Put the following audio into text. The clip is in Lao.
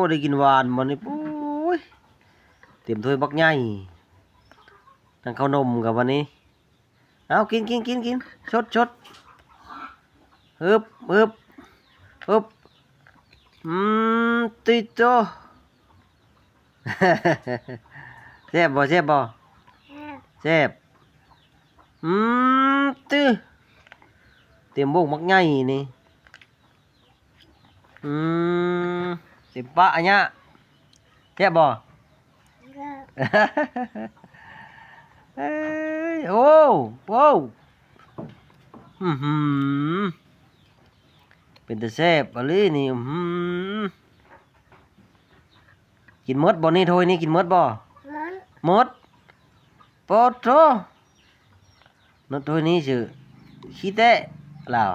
ບໍ່ໄດ້ກິນຫວານບໍ່ນີ້? ໂອ້ຍ ເຕັມຖ້ວຍບັກໃຫຍ່ ທັງເຂົ້າໜົມກັບບັດນີ້. ເອົາ ກິນ ກິນ ກິນ ກິນ ຊົດ ຊົດ ຮຶບ ຮຶບ ຮຶບ. ອືມ ຕິໂຕ ແຊບບໍ່? ແຊບບໍ່? ແຊບ ແຊບ. ອືມ ຕິ ເຕັມບົກບັກໃຫຍ່ນີ້. ອືມ ເຕັມປາກອາຍະ ແຊບບໍ່? ເອີຍ ໂອ້ ໂອ້ ອືຫື ເປັນຕາແຊບອີ່ຫຼີນີ້. ອືຫື ກິນໝົດບໍ່ນີ້? ຖ້ວຍນີ້ກິນໝົດບໍ່? ໝົດ ໝົດ. ປາໂທ້ ໜົດຖ້ວຍນີ້ຊື່ ຂີ້ແຕະລາວ.